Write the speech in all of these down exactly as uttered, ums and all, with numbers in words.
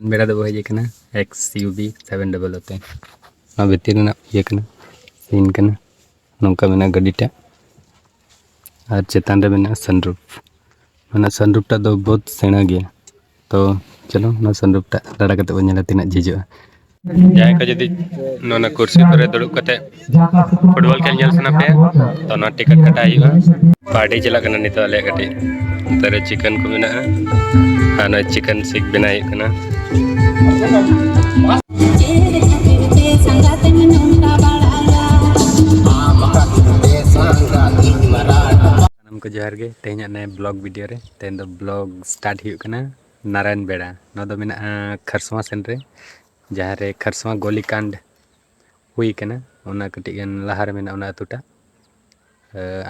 ᱵᱮᱲᱟ ᱫᱚᱵᱚ ᱦᱮᱡ ᱟᱠᱟᱱᱟ X U V seven double O ᱛᱮ᱾ ᱱᱚᱣᱟ ᱵᱷᱤᱛᱤᱨ ᱨᱮᱱᱟᱜ ᱤᱭᱟᱹ ᱠᱟᱱᱟ, ᱥᱤᱱ ᱠᱟᱱᱟ᱾ ᱱᱚᱝᱠᱟ ᱢᱮᱱᱟᱜᱼᱟ ᱜᱟᱹᱰᱤᱴᱟᱜ, ᱟᱨ ᱪᱮᱛᱟᱱ ᱨᱮ ᱢᱮᱱᱟᱜᱼᱟ ᱥᱟᱱᱨᱩᱯ᱾ ᱚᱱᱟ ᱥᱟᱱᱨᱩᱯ ᱴᱟᱜ ᱫᱚ ᱵᱚᱦᱩᱛ ᱥᱮᱬᱟ ᱜᱮᱭᱟ᱾ ᱛᱚ ᱪᱚᱞᱚ, ᱚᱱᱟ ᱥᱟᱱᱨᱩᱯ ᱴᱟᱜ ᱞᱟᱲᱟ ᱠᱟᱛᱮ ᱵᱚᱱ ᱧᱮᱞᱟ ᱛᱤᱱᱟᱹᱜ ᱡᱷᱤᱡᱚᱜᱼᱟ᱾ ᱡᱟᱦᱟᱸᱭ ᱠᱚ ᱡᱩᱫᱤ ᱱᱚᱣᱟ ᱠᱩᱨᱥᱤ ᱠᱚᱨᱮ ᱫᱩᱲᱩᱵ ᱠᱟᱛᱮ ᱯᱷᱩᱴᱵᱚᱞ ᱠᱷᱮᱞ ᱧᱮᱞ ᱥᱟᱱᱟ ᱯᱮᱭᱟ, ᱛᱚ ᱱᱚᱣᱟ ᱴᱤᱠᱤᱴ ᱠᱟᱴᱟᱣ ᱦᱩᱭᱩᱜᱼᱟ᱾ ᱯᱟᱨᱴᱤ ᱪᱟᱞᱟᱜ ᱠᱟᱱᱟ ᱱᱤᱛᱚᱜ ᱟᱞᱮᱭᱟᱜ ᱠᱟᱹᱴᱤᱡ᱾ ᱱᱚᱛᱮ ᱨᱮ ᱪᱤᱠᱮᱱ ᱠᱚ ᱢᱮᱱᱟᱜᱼᱟ, ᱟᱨ ᱱᱚᱜᱼᱚᱭ ᱪᱤᱠᱮᱱ ᱥᱤᱠ ᱵᱮᱱᱟᱣ ᱦᱩᱭᱩᱜ ᱠᱟᱱᱟ᱾ ᱥᱟᱱᱟᱢ ᱠᱚ ᱡᱚᱦᱟᱨ ᱜᱮ᱾ ᱛᱮᱦᱮᱧᱟᱜ ᱱᱤᱭᱟᱹ ᱵᱞᱚᱜ ᱵᱷᱤᱰᱤᱭᱳ ᱨᱮ, ᱛᱮᱦᱮᱧ ᱫᱚ ᱵᱞᱚᱜ ᱥᱴᱟᱨᱴ ᱦᱩᱭᱩᱜ ᱠᱟᱱᱟ ᱱᱟᱨᱟᱭᱚᱱ ᱵᱮᱲᱟ᱾ ᱱᱚᱣᱟ ᱫᱚ ᱢᱮᱱᱟᱜᱼᱟ ᱠᱷᱟᱨᱥᱚᱣᱟ ᱥᱮᱱ ᱨᱮ, ᱡᱟᱦᱟᱸ ᱨᱮ ᱠᱷᱟᱨᱥᱚᱣᱟ ᱜᱚᱞᱤ ᱠᱟᱱᱰ ᱦᱩᱭ ᱠᱟᱱᱟ, ᱚᱱᱟ ᱠᱟᱹᱴᱤᱡ ᱜᱟᱱ ᱞᱟᱦᱟ ᱨᱮ ᱢᱮᱱᱟᱜᱼᱟ ᱚᱱᱟ ᱟᱹᱛᱩ ᱴᱟᱜ᱾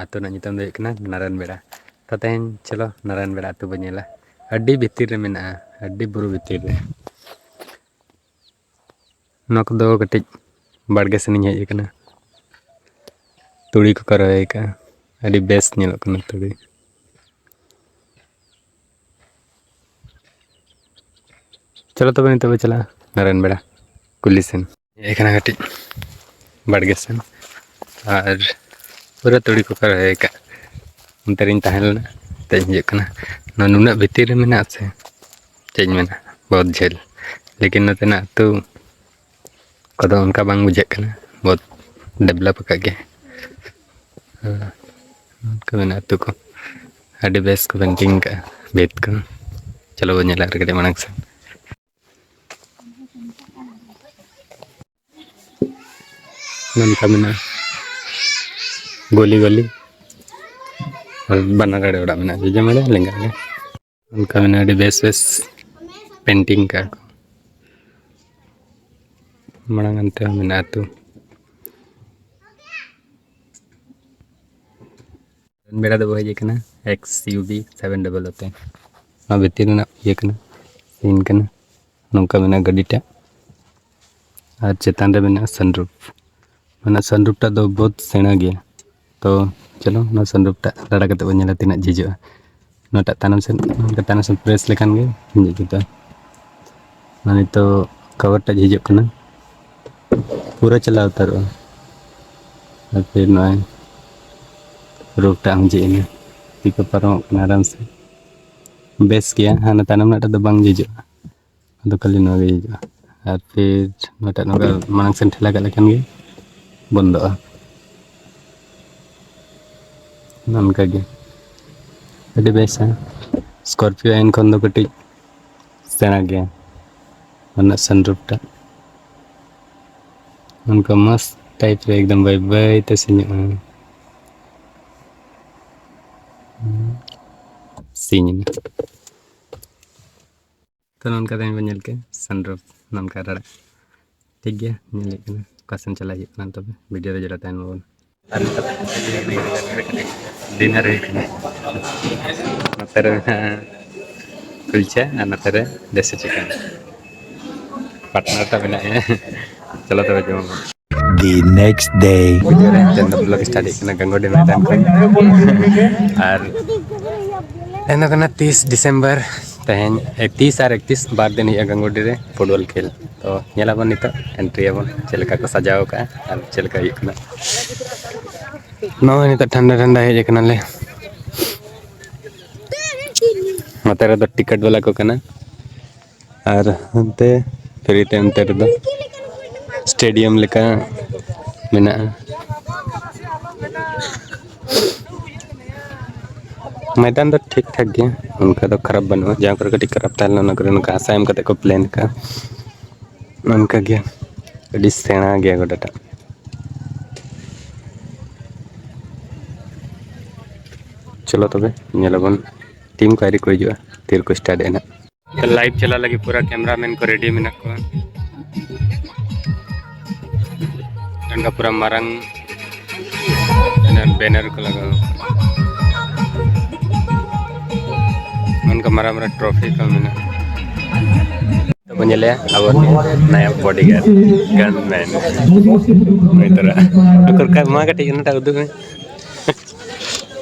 ᱟᱹᱛᱩ ᱨᱮᱱᱟᱜ ᱧᱩᱛᱩᱢ ᱫᱚ ᱦᱩᱭᱩᱜ ᱠᱟᱱᱟ ᱱᱟᱨᱟᱭᱚᱱ ᱵᱮᱲᱟ᱾ ᱛᱚ ᱛᱮᱦᱮᱧ ᱪᱚᱞᱚ ᱱᱟᱨᱟᱭᱚᱱ ᱵᱮᱲᱟ ᱟᱹᱛᱩ ᱵᱚᱱ ᱧᱮᱞᱟ᱾ ᱟᱹᱰᱤ ᱵᱷᱤᱛᱤᱨ ᱨᱮ ᱢᱮᱱᱟᱜᱼᱟ, ᱟᱹᱰᱤ ᱵᱩᱨᱩ ᱵᱷᱤᱛᱤᱨ ᱨᱮ᱾ ᱱᱚᱣᱟ ᱠᱚᱫᱚ ᱠᱟᱹᱴᱤᱡ ᱵᱟᱲᱜᱮ ᱥᱮᱱᱤᱧ ᱦᱮᱡ ᱟᱠᱟᱱᱟ᱾ ᱛᱩᱲᱤ ᱠᱚᱠᱚ ᱨᱚᱦᱚᱭ ᱟᱠᱟᱫᱼᱟ, ᱟᱹᱰᱤ ᱵᱮᱥ ᱧᱮᱞᱚᱜ ᱠᱟᱱᱟ ᱛᱩᱲᱤ᱾ ᱪᱚᱞᱚ ᱛᱚᱵᱮ ᱱᱤᱛᱚᱜ ᱵᱚ ᱪᱟᱞᱟᱜᱼᱟ ᱱᱟᱨᱟᱭᱚᱱ ᱵᱮᱲᱟ ᱠᱩᱞᱦᱤ ᱥᱮᱱ᱾ ᱦᱮᱡ ᱟᱠᱟᱱᱟ ᱠᱟᱹᱴᱤᱡ ᱵᱟᱲᱜᱮ ᱥᱮᱱ, ᱟᱨ ᱯᱩᱨᱟᱹ ᱛᱩᱲᱤ ᱠᱚᱠᱚ ᱨᱚᱦᱚᱭ ᱟᱠᱟᱫ᱾ ᱚᱱᱛᱮ ᱨᱤᱧ ᱛᱟᱦᱮᱸ ᱞᱮᱱᱟ, ᱱᱤᱛᱚᱜ ᱤᱧ ᱦᱤᱡᱩᱜ ᱠᱟᱱᱟ᱾ ᱱᱚᱣᱟ ᱱᱩᱱᱟᱹᱜ ᱵᱷᱤᱛᱤᱨ ᱨᱮ ᱢᱮᱱᱟᱜᱼᱟ ᱥᱮ, ᱪᱮᱫ ᱤᱧ ᱢᱮᱱᱟ, ᱵᱚᱦᱩᱛ ᱡᱷᱟᱹᱞ᱾ ᱞᱮᱠᱤᱱ ᱱᱚᱛᱮᱱᱟᱜ ᱟᱹᱛᱩ ᱠᱚᱫᱚ ᱚᱱᱠᱟ ᱵᱟᱝ ᱵᱩᱡᱷᱟᱹᱜ ᱠᱟᱱᱟ, ᱵᱚᱦᱩᱛ ᱰᱮᱵᱷᱞᱚᱯ ᱟᱠᱟᱫ ᱜᱮ᱾ ᱦᱮᱸ, ᱚᱱᱠᱟ ᱢᱮᱱᱟᱜᱼᱟ ᱟᱹᱛᱩ ᱠᱚ, ᱟᱹᱰᱤ ᱵᱮᱥ ᱠᱚ ᱯᱮᱱᱴᱤᱝ ᱟᱠᱟᱫᱼᱟ ᱵᱷᱤᱛ ᱠᱚ᱾ ᱪᱚᱞᱚ ᱵᱚᱱ ᱧᱮᱞᱟ ᱟᱨ ᱠᱟᱹᱴᱤᱡ ᱢᱟᱲᱟᱝ ᱥᱮᱫ᱾ ᱱᱚᱝᱠᱟ ᱢᱮᱱᱟᱜᱼᱟ ᱜᱚᱞᱤ ᱜᱚᱞᱤ, ᱟᱨ ᱵᱟᱱᱟᱨ ᱟᱲᱮ ᱚᱲᱟᱜ ᱢᱮᱱᱟᱜᱼᱟ, ᱡᱚᱡᱚᱢ ᱟᱲᱮ, ᱞᱮᱸᱜᱟ ᱟᱲᱮ᱾ ᱚᱱᱠᱟ ᱢᱮᱱᱟᱜᱼᱟ, ᱟᱹᱰᱤ ᱵᱮᱥ ᱵᱮᱥ ᱯᱮᱱᱴᱤᱝ ᱠᱟᱜᱼᱟ ᱠᱚ᱾ ᱢᱟᱲᱟᱝ ᱚᱱᱛᱮ ᱦᱚᱸ ᱢᱮᱱᱟᱜᱼᱟ ᱟᱹᱛᱩ᱾ ᱵᱮᱲᱟ ᱫᱚᱵᱚ ᱦᱮᱡ ᱟᱠᱟᱱᱟ X U V seven double O ᱛᱮ᱾ ᱱᱚᱣᱟ ᱵᱷᱤᱛᱤᱨ ᱨᱮᱱᱟᱜ ᱤᱭᱟᱹ ᱠᱟᱱᱟ, ᱥᱤᱱ ᱠᱟᱱᱟ᱾ ᱱᱚᱝᱠᱟ ᱢᱮᱱᱟᱜᱼᱟ ᱜᱟᱹᱰᱤᱴᱟᱜ, ᱟᱨ ᱪᱮᱛᱟᱱ ᱨᱮ ᱢᱮᱱᱟᱜᱼᱟ ᱥᱟᱱᱨᱩᱯ᱾ ᱚᱱᱟ ᱥᱟᱱᱨᱩᱯ ᱴᱟᱜ ᱫᱚ ᱵᱚᱦᱩᱛ ᱥᱮᱬᱟ ᱜᱮᱭᱟ᱾ ᱛᱚ ᱪᱚᱞᱚ, ᱚᱱᱟ ᱥᱟᱱᱨᱩᱯ ᱴᱟᱜ ᱞᱟᱲᱟ ᱠᱟᱛᱮ ᱵᱚᱱ ᱧᱮᱞᱟ ᱛᱤᱱᱟᱹᱜ ᱡᱷᱤᱡᱚᱜᱼᱟ᱾ ᱱᱚᱣᱟᱴᱟᱜ ᱛᱟᱭᱱᱚᱢ ᱥᱮᱫ, ᱛᱟᱭᱱᱚᱢ ᱥᱮᱫ ᱯᱨᱮᱥ ᱞᱮᱠᱷᱟᱱ ᱜᱮ ᱡᱷᱤᱡ ᱡᱩᱛᱩᱜᱼᱟ᱾ ᱱᱤᱛᱚᱜ ᱠᱟᱵᱟᱨ ᱴᱟᱜ ᱦᱤᱡᱩᱜ ᱠᱟᱱᱟ, ᱯᱩᱨᱟᱹ ᱪᱟᱞᱟᱣ ᱩᱛᱟᱹᱨᱚᱜᱼᱟ᱾ ᱟᱨ ᱯᱷᱤᱨ ᱱᱚᱜᱼᱚᱭ ᱨᱳᱰ ᱴᱟᱜ ᱦᱚᱸ ᱡᱷᱤᱡ ᱮᱱᱟ, ᱛᱤ ᱠᱚ ᱯᱟᱨᱚᱢᱚᱜ ᱠᱟᱱᱟ ᱟᱨᱟᱢ ᱥᱮ᱾ ᱵᱮᱥ ᱜᱮᱭᱟ, ᱦᱟᱱᱟ ᱛᱟᱭᱱᱚᱢ ᱨᱮᱱᱟᱜ ᱫᱚ ᱵᱟᱝ ᱡᱷᱤᱡᱚᱜᱼᱟ, ᱟᱫᱚ ᱠᱷᱟᱹᱞᱤ ᱱᱚᱣᱟ ᱜᱮ ᱡᱷᱤᱡᱚᱜᱼᱟ᱾ ᱟᱨ ᱯᱷᱤᱨ ᱱᱚᱣᱟᱴᱟᱜ ᱱᱚᱝᱠᱟ ᱢᱟᱲᱟᱝ ᱥᱮᱱ ᱴᱷᱮᱞᱟ ᱠᱟᱜ ᱞᱮᱠᱷᱟᱱ ᱜᱮ ᱵᱚᱱᱫᱚᱜᱼᱟ᱾ ᱱᱚᱝᱠᱟ ᱜᱮ ᱟᱹᱰᱤ ᱵᱮᱥᱟ᱾ ᱥᱠᱚᱨᱯᱤᱭᱳ ᱮᱱ ᱠᱷᱚᱱ ᱫᱚ ᱠᱟᱹᱴᱤᱡ ᱥᱮᱬᱟ ᱜᱮᱭᱟ ᱚᱱᱟ ᱥᱟᱱᱨᱩᱯ ᱴᱟᱜ᱾ ᱚᱱᱠᱟ ᱢᱚᱥᱛ ᱴᱟᱭᱤᱯ ᱨᱮ ᱮᱠᱫᱚᱢ ᱵᱟᱹᱭ ᱵᱟᱹᱭ ᱛᱮ ᱥᱤᱧᱚᱜᱼᱟ᱾ ᱥᱤᱧ ᱮᱱᱟ᱾ ᱛᱚ, ᱱᱚᱝᱠᱟ ᱛᱮᱦᱮᱧ ᱵᱚᱱ ᱧᱮᱞ ᱠᱮᱫ ᱥᱟᱱᱨᱩᱯ ᱱᱚᱝᱠᱟ ᱨᱟᱲᱟ᱾ ᱴᱷᱤᱠ ᱜᱮᱭᱟ, ᱧᱮᱞ ᱦᱩᱭᱩᱜ ᱠᱟᱱᱟ ᱚᱠᱟ ᱥᱮᱱ ᱪᱟᱞᱟᱜ ᱦᱩᱭᱩᱜ ᱠᱟᱱᱟ᱾ ᱛᱚᱵᱮ ᱵᱷᱤᱰᱤᱭᱳ ᱨᱮ ᱡᱚᱲᱟᱣ ᱛᱟᱦᱮᱱ ᱢᱟᱵᱚᱱ᱾ ᱟᱨ ᱱᱤᱛᱚᱜ ᱰᱤᱱᱟᱨ ᱦᱩᱭᱩᱜ ᱠᱟᱱᱟ᱾ ᱱᱚᱛᱮ ᱨᱮ ᱢᱮᱱᱟᱜᱼᱟ ᱠᱩᱞᱪᱟ ᱟᱨ ᱱᱚᱛᱮ ᱨᱮ ᱫᱮᱥᱤ ᱪᱤᱠᱮᱱ᱾ ᱯᱟᱴᱱᱟᱨ ᱴᱟᱜ ᱢᱮᱱᱟᱜᱼᱟ᱾ ᱪᱚᱞᱚ ᱛᱚᱵᱮ ᱡᱚᱢ ᱟᱵᱚᱱ᱾ The next day. ᱵᱷᱤᱰᱤᱭᱳ ᱨᱮ ᱛᱮᱦᱮᱧ ᱫᱚ ᱵᱞᱚᱜ ᱥᱴᱟᱨᱴ ᱦᱩᱭᱩᱜ ᱠᱟᱱᱟ ᱜᱟᱝᱜᱚᱰᱤ ᱢᱚᱭᱫᱟᱱ ᱠᱷᱚᱱ᱾ ᱟᱨ ᱛᱮᱦᱮᱧ ᱫᱚ ᱠᱟᱱᱟ ᱛᱤᱥ ᱰᱤᱥᱮᱢᱵᱚᱨ᱾ ᱛᱮᱦᱮᱧ, ᱮ, ᱛᱤᱥ ᱟᱨ ᱮᱠᱛᱤᱥ ᱵᱟᱨ ᱫᱤᱱ ᱦᱩᱭᱩᱜᱼᱟ ᱜᱟᱝᱜᱚᱰᱤ ᱨᱮ ᱯᱷᱩᱴᱵᱚᱞ ᱠᱷᱮᱞ᱾ ᱛᱚ ᱧᱮᱞᱟᱵᱚᱱ ᱱᱤᱛᱚᱜ ᱮᱱᱴᱨᱤᱭᱟᱵᱚᱱ ᱪᱮᱫ ᱞᱮᱠᱟ ᱠᱚ ᱥᱟᱡᱟᱣ ᱟᱠᱟᱫᱼᱟ ᱟᱨ ᱪᱮᱫ ᱞᱮᱠᱟ ᱦᱩᱭᱩᱜ ᱠᱟᱱᱟ᱾ ᱱᱚᱜᱼᱚᱭ ᱱᱤᱛᱚᱜ ᱴᱷᱟᱱᱰᱟ ᱴᱷᱟᱱᱰᱟ ᱦᱮᱡ ᱟᱠᱟᱱᱟᱞᱮ᱾ ᱱᱚᱛᱮ ᱨᱮᱫᱚ ᱴᱤᱠᱤᱴ ᱵᱟᱞᱟ ᱠᱚ ᱠᱟᱱᱟ᱾ ᱟᱨ ᱚᱱᱛᱮ ᱯᱷᱨᱤ ᱛᱮ ᱚᱱᱛᱮ ᱨᱮᱫᱚ ᱥᱴᱮᱰᱤᱭᱟᱢ ᱞᱮᱠᱟ ᱢᱮᱱᱟᱜᱼᱟ᱾ ᱢᱚᱭᱫᱟᱱ ᱫᱚ ᱴᱷᱤᱠ ᱴᱷᱟᱠ ᱜᱮᱭᱟ, ᱚᱱᱠᱟ ᱫᱚ ᱠᱷᱟᱨᱟᱯ ᱵᱟᱹᱱᱩᱜᱼᱟ᱾ ᱡᱟᱦᱟᱸ ᱠᱚᱨᱮ ᱠᱟᱹᱴᱤᱡ ᱠᱷᱟᱨᱟᱯ ᱛᱟᱦᱮᱸ ᱞᱮᱱᱟ, ᱚᱱᱟ ᱠᱚᱨᱮ ᱱᱚᱝᱠᱟ ᱦᱟᱥᱟ ᱮᱢ ᱠᱟᱛᱮ ᱠᱚ ᱯᱞᱮᱱ ᱟᱠᱟᱫᱼᱟ᱾ ᱚᱱᱠᱟ ᱜᱮ ᱟᱹᱰᱤ ᱥᱮᱬᱟ ᱜᱮᱭᱟ ᱜᱚᱰᱟᱴᱟᱜ᱾ ᱪᱚᱞᱚ ᱛᱚᱵᱮ ᱧᱮᱞᱟᱵᱚᱱ, ᱴᱤᱢ ᱠᱚ ᱟᱹᱣᱨᱤ ᱠᱚ ᱦᱤᱡᱩᱜᱼᱟ, ᱛᱤ ᱨᱮᱠᱚ ᱥᱴᱟᱨᱴ ᱮᱱᱟ᱾ ᱞᱟᱭᱤᱵᱷ ᱪᱟᱞᱟᱜ ᱞᱟᱹᱜᱤᱫ ᱯᱩᱨᱟᱹ ᱠᱮᱢᱨᱟ ᱢᱮᱱ ᱠᱚ ᱨᱮᱰᱤ ᱢᱮᱱᱟᱜ ᱠᱚᱣᱟ᱾ ᱚᱱᱠᱟ ᱯᱩᱨᱟᱹ ᱢᱟᱨᱟᱝ ᱵᱮᱱᱟᱨ ᱠᱚ ᱞᱟᱜᱟᱣ᱾ ᱚᱱᱠᱟ ᱢᱟᱨᱟᱝ ᱢᱟᱨᱟᱝ ᱴᱨᱚᱯᱷᱤ ᱠᱚ ᱢᱮᱱᱟᱜᱼᱟ᱾ ᱛᱚᱵᱚ ᱧᱮᱞᱮᱭᱟ ᱟᱵᱚ ᱱᱟᱭᱟ ᱵᱚᱰᱤᱜᱟᱨᱰ, ᱜᱟᱱᱢᱮᱱ᱾ ᱱᱩᱭ ᱛᱚᱨᱟ᱾ ᱩᱠᱩᱨ ᱠᱟ-, ᱢᱟ ᱠᱟᱹᱴᱤᱡ ᱚᱱᱟᱴᱟᱜ ᱩᱫᱩᱜ ᱢᱮ᱾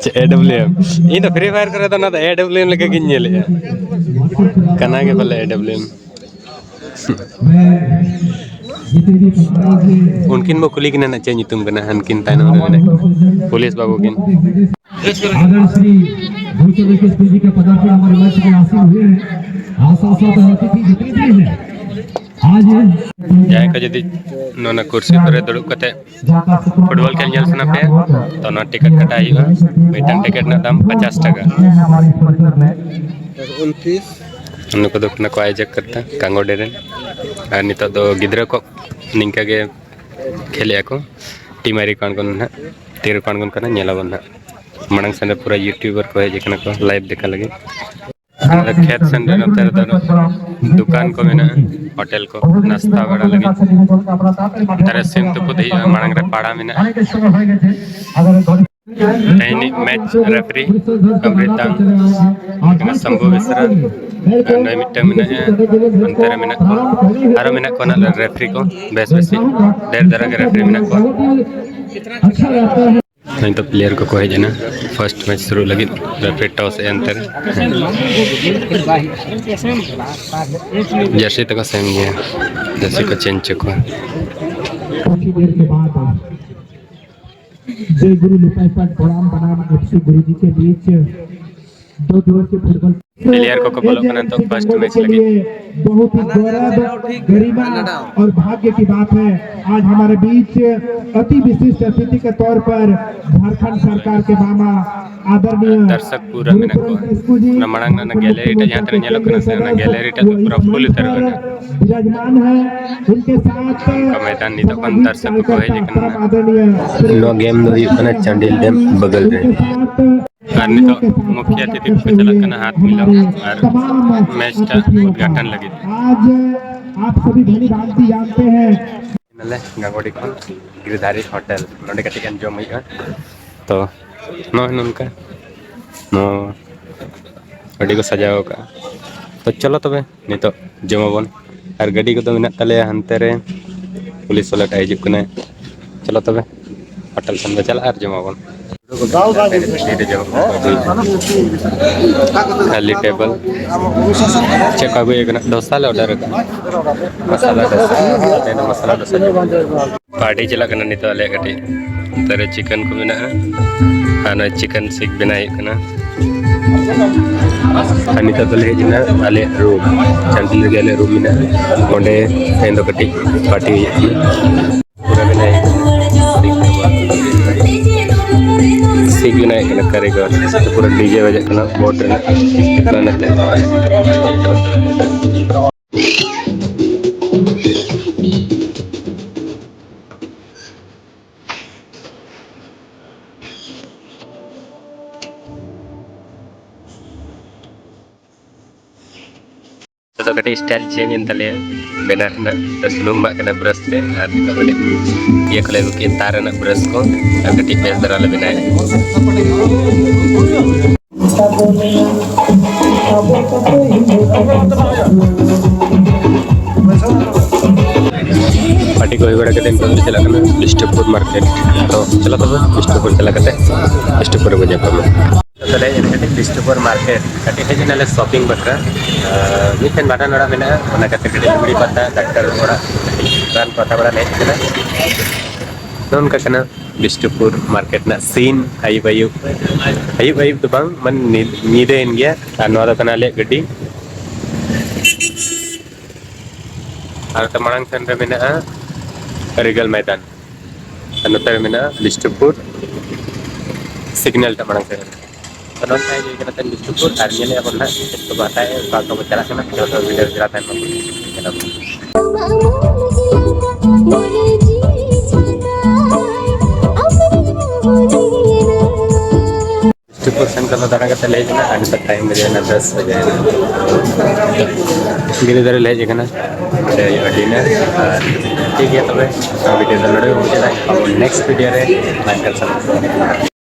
ᱪᱮᱫ ᱮ ᱰᱟᱵᱞᱤᱭᱩ ᱮᱢ? ᱤᱧ ᱫᱚ ᱯᱷᱨᱤ ᱯᱷᱟᱭᱟᱨ ᱠᱚᱨᱮ ᱫᱚ ᱚᱱᱟ ᱫᱚ ᱮ ᱰᱟᱵᱞᱤᱭᱩ ᱮᱢ ᱞᱮᱠᱟ ᱜᱤᱧ ᱧᱮᱞᱮᱜᱼᱟ᱾ ᱠᱟᱱᱟ ᱜᱮ ᱯᱟᱞᱮ ᱮ ᱰᱟᱵᱞᱤᱭᱩ ᱮᱢ᱾ ᱩᱱᱠᱤᱱ ᱵᱚ ᱠᱩᱞᱤ ᱠᱤᱱᱟ ᱱᱟᱜ ᱪᱮᱫ ᱧᱩᱛᱩᱢ ᱠᱟᱱᱟ, ᱦᱟᱱᱠᱤᱱ ᱛᱟᱭᱱᱚᱢ ᱨᱮ ᱢᱮᱱᱟᱜ ᱠᱤᱱ ᱯᱩᱞᱤᱥ ᱵᱟᱹᱵᱩ ᱠᱤᱱ᱾ आदरणीय श्री भूषण एसपी जी के पदार्पण हमारे मंच में आसीन हुए हैं। आशा आशा तो होती थी जितनी भी है आज। ᱡᱟᱦᱟᱸᱭ ᱠᱚ ᱡᱩᱫᱤ ᱱᱚᱣᱟ ᱠᱩᱨᱥᱤ ᱠᱚᱨᱮ ᱫᱩᱲᱩᱵ ᱠᱟᱛᱮ ᱯᱷᱩᱴᱵᱚᱞ ᱠᱷᱮᱞ ᱧᱮᱞ ᱥᱟᱱᱟ ᱯᱮᱭᱟ, ᱛᱚ ᱱᱚᱣᱟ ᱴᱤᱠᱤᱴ ᱠᱟᱴᱟᱣ ᱦᱩᱭᱩᱜᱼᱟ᱾ ᱢᱤᱫᱴᱟᱝ ᱴᱤᱠᱤᱴ ᱨᱮᱱᱟᱜ ᱫᱟᱢ ᱯᱚᱪᱟᱥ ᱴᱟᱠᱟ᱾ ᱱᱩᱠᱩ ᱫᱚ ᱠᱟᱱᱟ ᱠᱚ ᱟᱭᱳᱡᱚᱠ ᱠᱚᱨᱛᱟ ᱠᱟᱝᱜᱚᱰᱤ ᱨᱮᱱ᱾ ᱟᱨ ᱱᱤᱛᱚᱜ ᱫᱚ ᱜᱤᱫᱽᱨᱟᱹ ᱠᱚ ᱱᱤᱝᱠᱟ ᱜᱮ ᱠᱷᱮᱞᱮᱜᱼᱟ ᱠᱚ᱾ ᱴᱤᱢ ᱟᱹᱣᱨᱤ ᱠᱚ ᱟᱬᱜᱚᱱᱟ ᱱᱟᱦᱟᱜ, ᱛᱤ ᱨᱮᱠᱚ ᱟᱬᱜᱚᱱ ᱠᱟᱱᱟ ᱧᱮᱞ ᱟᱵᱚᱱ ᱱᱟᱦᱟᱜ᱾ ᱢᱟᱲᱟᱝ ᱥᱮᱱ ᱨᱮ ᱯᱩᱨᱟᱹ ᱭᱩᱴᱩᱵᱟᱨ ᱠᱚ ᱦᱮᱡ ᱟᱠᱟᱱᱟ ᱠᱚ ᱞᱟᱭᱤᱵᱷ ᱫᱮᱠᱷᱟ ᱞᱟᱹᱜᱤᱫ᱾ ᱟᱨ ᱠᱷᱮᱛ ᱥᱮᱱ ᱨᱮ ᱱᱚᱛᱮ ᱨᱮᱫᱚ ᱫᱚᱠᱟᱱ ᱠᱚ ᱢᱮᱱᱟᱜᱼᱟ, ᱦᱳᱴᱮᱞ ᱠᱚ, ᱱᱟᱥᱛᱟ ᱵᱟᱲᱟ ᱞᱟᱹᱜᱤᱫ᱾ ᱱᱚᱛᱮ ᱨᱮ ᱥᱤᱢ ᱛᱩᱯᱩᱫ ᱦᱩᱭᱩᱜᱼᱟ, ᱢᱟᱲᱟᱝ ᱨᱮ ᱯᱟᱲᱟ ᱢᱮᱱᱟᱜᱼᱟ᱾ ᱛᱮᱦᱮᱧ ᱨᱤᱱᱤᱡ ᱢᱮᱪ ᱨᱮᱯᱷᱟᱨᱤ ᱚᱢᱨᱤᱛᱟᱱ ᱠᱟᱱᱟ ᱥᱟᱢᱵᱷᱩ ᱵᱮᱥᱨᱟ, ᱟᱨ ᱱᱩᱭ ᱢᱤᱫᱴᱟᱝ ᱢᱮᱱᱟᱭᱟ, ᱚᱱᱛᱮ ᱨᱮ ᱢᱮᱱᱟᱜ ᱠᱚᱣᱟ, ᱟᱨᱚ ᱢᱮᱱᱟᱜ ᱠᱚᱣᱟ ᱱᱟᱜ ᱨᱮᱯᱷᱟᱨᱤ ᱠᱚ, ᱵᱮᱥ ᱵᱮᱥ ᱰᱷᱮᱨ ᱫᱷᱟᱨᱟ ᱜᱮ ᱨᱮᱯᱷᱟᱨᱤ ᱢᱮᱱᱟᱜ ᱠᱚᱣᱟ᱾ ᱱᱤᱛᱚᱜ ᱯᱞᱮᱭᱟᱨ ᱠᱚᱠᱚ ᱦᱮᱡ ᱮᱱᱟ ᱯᱷᱟᱨᱥᱴ ᱢᱮᱪ ᱥᱩᱨᱩᱜ ᱞᱟᱹᱜᱤᱫ᱾ ᱨᱮᱯᱷᱟᱨᱤ ᱴᱚᱥ ᱮᱱᱛᱮ ᱨᱮ ᱡᱟᱹᱨᱥᱤ ᱛᱮᱠᱚ ᱥᱮᱢ ᱜᱮᱭᱟ, ᱡᱟᱹᱨᱥᱤ ᱠᱚ ᱪᱮᱧᱡᱽ ᱦᱚᱪᱚ ᱠᱚᱣᱟ᱾ कुछ ही देर के बाद जय गुरु लिपाईपाट बोड़ाम बनाम एफसी गुरुजी के बीच दो दिवसीय फुटबॉल प्लेयर को, को बोलो एक करना तो जर्सी फर्स्ट मैच के लगी। लिए बहुत ही गौरव, गरिमा और भाग्य की बात है। आज हमारे बीच अति विशिष्ट अतिथि के तौर पर झारखंड सरकार के मामा आदरणीय दर्शक पूरा मेना को गुरुकुल किस्कू जी, ना मड़ांग ना, ना गैलरी टा जहाँ तक ᱧᱮᱞᱚᱜ ᱠᱟᱱᱟ ᱥᱮ, ᱚᱱᱟ ᱜᱮᱞᱟᱨᱤ ᱴᱟᱜ ᱫᱚ ᱯᱩᱨᱟᱹ ᱯᱷᱩᱞ ᱩᱛᱟᱹᱨᱚᱜ ᱠᱟᱱᱟ᱾ विराजमान है। उनके साथ ᱚᱱᱠᱟ ᱢᱚᱭᱫᱟᱱ ᱱᱤᱛᱚᱜ ᱠᱷᱚᱱ ᱫᱚᱨᱥᱚᱠ ᱠᱚᱠᱚ ᱦᱮᱡ ᱟᱠᱟᱱᱟ᱾ ᱱᱚᱣᱟ ᱜᱮᱢ ᱫᱚ ᱦᱩᱭᱩᱜ ᱠᱟᱱᱟ ᱪᱟᱱᱰᱤᱞ ᱰᱮᱢ ᱵᱟᱜᱟᱞ ᱨᱮ᱾ ᱟᱨ ᱱᱤᱛᱚᱜ ᱢᱩᱠᱷᱤᱭᱟᱹ ᱚᱛᱤᱛᱷᱤ ᱠᱚᱠᱚ ᱪᱟᱞᱟᱜ ᱠᱟᱱᱟ ᱦᱟᱛ ᱢᱤᱞᱟᱹᱣ ᱟᱨ ᱢᱮᱪ ᱴᱟᱜ ᱩᱫᱽᱜᱷᱟᱴᱚᱱ ᱞᱟᱹᱜᱤᱫ᱾ ᱟᱞᱮ ᱜᱟᱝᱜᱚᱰᱤ ᱠᱷᱚᱱ ᱜᱤᱨᱤᱫᱷᱟᱨᱤ ᱦᱳᱴᱮᱞ, ᱱᱚᱰᱮ ᱠᱟᱹᱴᱤᱡ ᱜᱟᱱ ᱡᱚᱢ ᱦᱩᱭᱩᱜᱼᱟ᱾ ᱛᱚ ᱱᱚᱜᱼᱚᱭ ᱱᱚᱝᱠᱟ ᱱᱚᱣᱟ ᱟᱹᱰᱤ ᱠᱚ ᱥᱟᱡᱟᱣ ᱟᱠᱟᱫᱼᱟ᱾ ᱛᱚ ᱪᱚᱞᱚ ᱛᱚᱵᱮ ᱱᱤᱛᱚᱜ ᱡᱚᱢᱟᱵᱚᱱ᱾ ᱟᱨ ᱜᱟᱹᱰᱤ ᱠᱚᱫᱚ ᱢᱮᱱᱟᱜ ᱛᱟᱞᱮᱭᱟ ᱦᱟᱱᱛᱮ ᱨᱮ, ᱯᱩᱞᱤᱥ ᱵᱟᱞᱟᱴᱟᱜ ᱦᱤᱡᱩᱜ ᱠᱟᱱᱟᱭ᱾ ᱪᱚᱞᱚ ᱛᱚᱵᱮ ᱦᱳᱴᱮᱞ ᱥᱮᱱ ᱵᱚ ᱪᱟᱞᱟᱜᱼᱟ ᱟᱨ ᱡᱚᱢᱟᱵᱚᱱ᱾ ᱠᱷᱟᱹᱞᱤ ᱴᱮᱵᱚᱞ᱾ ᱪᱮᱫ ᱠᱚ ᱟᱹᱜᱩᱭ ᱠᱟᱱᱟ? ᱰᱳᱥᱟ ᱞᱮ ᱚᱰᱟᱨ ᱠᱟᱜᱼᱟ᱾ ᱢᱟᱥᱟᱞᱟ ᱰᱳᱥᱟ᱾ ᱛᱮᱦᱮᱧ ᱫᱚ ᱢᱟᱥᱟᱞᱟ ᱰᱳᱥᱟ ᱡᱚᱢ᱾ ᱯᱟᱨᱴᱤ ᱪᱟᱞᱟᱜ ᱠᱟᱱᱟ ᱱᱤᱛᱚᱜ ᱟᱞᱮᱭᱟᱜ ᱠᱟᱹᱴᱤᱡ᱾ ᱱᱚᱛᱮ ᱨᱮ ᱪᱤᱠᱮᱱ ᱠᱚ ᱢᱮᱱᱟᱜᱼᱟ᱾ ᱟᱨ ᱱᱚᱜᱼᱚᱭ ᱪᱤᱠᱮᱱ ᱥᱤᱠ ᱵᱮᱱᱟᱣ ᱦᱩᱭᱩᱜ ᱠᱟᱱᱟ᱾ ᱟᱨ ᱱᱤᱛᱚᱜ ᱫᱚᱞᱮ ᱦᱮᱡ ᱮᱱᱟ ᱟᱞᱮᱭᱟᱜ ᱨᱩᱢ᱾ ᱪᱟᱱᱰᱤᱞ ᱨᱮᱜᱮ ᱟᱞᱮᱭᱟᱜ ᱨᱩᱢ ᱢᱮᱱᱟᱜᱼᱟ᱾ ᱚᱸᱰᱮ ᱛᱮᱦᱮᱧ ᱫᱚ ᱠᱟᱹᱴᱤᱡ ᱯᱟᱨᱴᱤ ᱦᱩᱭᱩᱜ ᱠᱟᱱᱟ᱾ ᱯᱩᱨᱟᱹ ᱵᱮᱱᱟᱣ ᱦᱩᱭᱩᱜ ᱠᱟᱱᱟ᱾ ᱥᱤᱠ ᱵᱮᱱᱟᱣ ᱦᱩᱭᱩᱜ ᱠᱟᱱᱟ ᱠᱟᱹᱨᱤᱜᱚᱨ᱾ ᱯᱩᱨᱟᱹ ᱰᱤᱡᱮ ᱵᱟᱡᱟᱜ ᱠᱟᱱᱟ ᱵᱳᱨᱰ ᱨᱮᱱᱟᱜ᱾ ᱱᱤᱛᱚᱜ ᱫᱚ ᱠᱟᱹᱴᱤᱡ ᱥᱴᱟᱭᱤᱞ ᱪᱮᱧᱡᱽ ᱮᱱ ᱛᱟᱞᱮᱭᱟ᱾ ᱵᱮᱱᱟᱣ ᱨᱮᱱᱟᱜ ᱥᱩᱱᱩᱢ ᱮᱢᱟᱜ ᱠᱟᱱᱟ ᱵᱨᱟᱥ ᱛᱮ, ᱟᱨ ᱱᱤᱛᱚᱜ ᱠᱟᱹᱴᱤᱡ ᱤᱭᱟᱹ ᱠᱚᱞᱮ ᱟᱹᱜᱩ ᱠᱮᱫᱟ, ᱛᱟᱨ ᱨᱮᱱᱟᱜ ᱵᱨᱟᱥ ᱠᱚ, ᱟᱨ ᱠᱟᱹᱴᱤᱡ ᱵᱮᱥ ᱫᱷᱟᱨᱟ ᱞᱮ ᱵᱮᱱᱟᱣᱮᱫᱼᱟ᱾ ᱯᱟᱨᱴᱤ ᱠᱚ ᱦᱩᱭ ᱵᱟᱲᱟ ᱠᱟᱛᱮ ᱱᱤᱛᱚᱜ ᱫᱚ ᱪᱟᱞᱟᱜ ᱠᱟᱱᱟ ᱵᱤᱥᱱᱩᱯᱩᱨ ᱢᱟᱨᱠᱮᱴ᱾ ᱛᱚ ᱪᱚᱞᱚ ᱛᱚᱵᱮ ᱵᱤᱥᱱᱩᱯᱩᱨ ᱪᱟᱞᱟᱜ ᱠᱟᱛᱮ ᱵᱤᱥᱱᱩᱯᱩᱨ ᱨᱮᱵᱚ ᱧᱟᱯᱟᱢᱟ᱾ ᱛᱚ ᱛᱟᱦᱞᱮ ᱠᱟᱹᱴᱤᱡ ᱵᱤᱥᱱᱩᱯᱩᱨ ᱢᱟᱨᱠᱮᱴ ᱠᱟᱹᱴᱤᱡ ᱦᱮᱡ ᱮᱱᱟᱞᱮ ᱥᱚᱯᱤᱝ ᱵᱟᱠᱷᱨᱟ᱾ ᱟᱨ ᱢᱤᱫᱴᱮᱱ ᱵᱷᱟᱸᱰᱟᱱ ᱚᱲᱟᱜ ᱢᱮᱱᱟᱜᱼᱟ, ᱚᱱᱟ ᱠᱟᱛᱮ ᱠᱟᱹᱴᱤᱡ ᱞᱩᱜᱽᱲᱤ ᱯᱟᱛᱟ, ᱰᱟᱠᱛᱟᱨ ᱚᱲᱟᱜ, ᱨᱟᱱ ᱯᱟᱛᱟ ᱵᱟᱲᱟ ᱞᱮ ᱦᱮᱡ ᱠᱟᱱᱟ᱾ ᱱᱚᱜᱼᱚ ᱱᱚᱝᱠᱟ ᱠᱟᱱᱟ ᱵᱤᱥᱱᱩᱯᱩᱨ ᱢᱟᱨᱠᱮᱴ ᱨᱮᱱᱟᱜ ᱥᱤᱱ ᱟᱹᱭᱩᱵ ᱟᱹᱭᱩᱵ᱾ ᱟᱹᱭᱩᱵ ᱟᱹᱭᱩᱵ ᱫᱚ ᱵᱟᱝ, ᱢᱟᱱᱮ ᱧᱤ-, ᱧᱤᱫᱟᱹᱭᱮᱱ ᱜᱮᱭᱟ᱾ ᱟᱨ ᱱᱚᱣᱟ ᱫᱚ ᱠᱟᱱᱟ ᱟᱞᱮᱭᱟᱜ ᱜᱟᱹᱰᱤ᱾ ᱟᱨ ᱱᱚᱛᱮ ᱢᱟᱲᱟᱝ ᱥᱮᱱ ᱨᱮ ᱢᱮᱱᱟᱜᱼᱟ ᱨᱤᱜᱟᱞ ᱢᱚᱭᱫᱟᱱ, ᱟᱨ ᱱᱚᱛᱮ ᱨᱮ ᱢᱮᱱᱟᱜᱼᱟ ᱵᱤᱥᱱᱩᱯᱩᱨ ᱥᱤᱜᱽᱱᱟᱞ ᱴᱟᱜ ᱢᱟᱲᱟᱝ ᱥᱮᱱ ᱨᱮ᱾ ᱛᱚ ᱱᱚᱝᱠᱟ ᱦᱮᱡ ᱦᱩᱭ ᱠᱟᱱᱟ ᱛᱮᱦᱮᱧ ᱵᱤᱥᱱᱩᱯᱩᱨ, ᱟᱨ ᱧᱮᱞᱮᱫᱼᱟ ᱵᱚᱱ ᱱᱟᱦᱟᱜ ᱪᱮᱫ ᱠᱚᱵᱚ ᱦᱟᱛᱟᱣᱮᱫᱼᱟ, ᱚᱠᱟ ᱚᱠᱟ ᱵᱚ ᱪᱟᱞᱟᱜ ᱠᱟᱱᱟ, ᱡᱚᱛᱚ ᱵᱷᱤᱰᱤᱭᱳ ᱨᱮ ᱪᱟᱞᱟᱜ ᱛᱟᱦᱮᱱ ᱢᱟ᱾ ᱵᱤᱥᱱᱩᱯᱩᱨ ᱥᱮᱱ ᱠᱷᱚᱱ ᱫᱚ ᱫᱟᱬᱟ ᱠᱟᱛᱮ ᱞᱮ ᱦᱮᱡ ᱮᱱᱟ, ᱟᱨ ᱱᱤᱛᱚᱜ ᱴᱟᱭᱤᱢ ᱵᱟᱡᱮ ᱮᱱᱟ ᱫᱚᱥ ᱵᱟᱡᱮ᱾ ᱜᱤᱨᱤ ᱫᱟᱨᱮ ᱞᱮ ᱦᱮᱡ ᱟᱠᱟᱱᱟ, ᱚᱸᱰᱮ ᱦᱩᱭᱩᱜᱼᱟ ᱰᱤᱱᱟᱨ᱾ ᱟᱨ ᱴᱷᱤᱠ ᱜᱮᱭᱟ ᱛᱚᱵᱮ, ᱱᱚᱣᱟ ᱵᱷᱤᱰᱤᱭᱳ ᱫᱚ ᱱᱚᱰᱮ ᱜᱮ ᱢᱩᱪᱟᱹᱫᱟ᱾ ᱟᱵᱚ ᱱᱮᱠᱥᱴ ᱵᱷᱤᱰᱤᱭᱳ ᱨᱮ ᱞᱟᱝ ᱧᱟᱯᱟᱢᱟ᱾